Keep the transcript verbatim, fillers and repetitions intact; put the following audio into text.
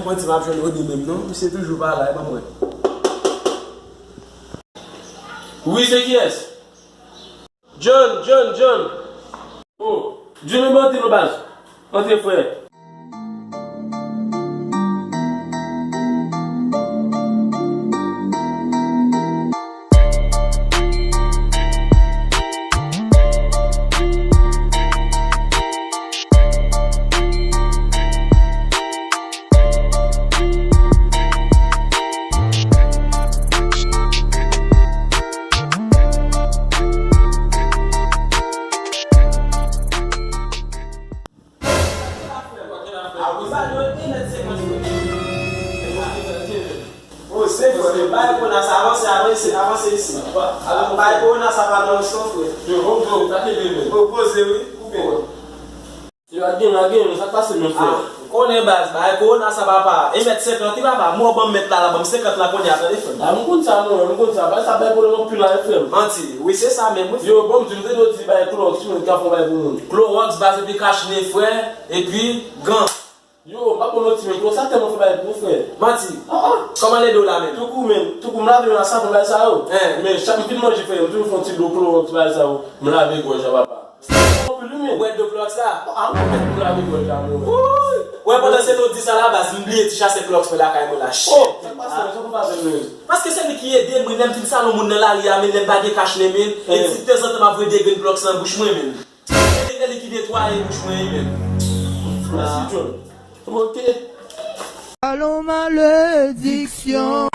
Manti, m ap jwenn Rene menm non. Misye toujou pa la, e ban m wè. Wi, se kiyès? John, John, John. Oh, John, men antre non baz. Antre, frè. Oh, se vre, men bay kona sa, avanse, avanse, avanse isi. Bay kona sa pa nan resto, frè. Yo, bon, bon, sa te vre, men. Oh, poze, wi, koupe. Yo, a gen, a gen, sa k pase, men, frè? Ah, konnen baz, bay kona sa, papa. E mèt senkant, wi, papa. Mwen, ban m mèt la, la, ban m senkant la, kounye a, tande, frè m. Ah, m konn sa, mwen, m konn sa. Bay sa bay pwoblèm anpil la, frè m. Manti, wi, se sa menm, wi, frè m. Yo, bon, m di, m te do di, bay Klowòks, mwen, ka fè bay pou moun. Klowòks, baz, epi kachnen, frè, epi gan. Yo, m pa bon non, ti men, Klowòks sa tèlman fè bay pou frè. Manti. Ah, ah. Kòman lede w la menm? Toukou menm, toukou m lave men a savon bay sa yo. Hein. Men chak m fin manje frè, m toujou fè yon ti dlo Klowòks bay sa yo. M lave gòj la papa. Sa bon pou li men. Ou bwè dlo Klowòks la? Ah, m lave gòj la mwen. Wouy! Wè, pandan se nou di sa la, baz, m bliye ti chasè Klowòks mwen lakay mwen la. Oh, sa k pase, sa k pase menm? Paske se li ki ede mwen, lè m fin salon moun nan lari a, men lè m pa gen kach nan men, e ti tanzantan m ap voye de grenn Klowòks nan bouch mwen menm. Se li ki netwaye bouch mwen wi menm. Mèsi, John. Ok. Alon malediksyon.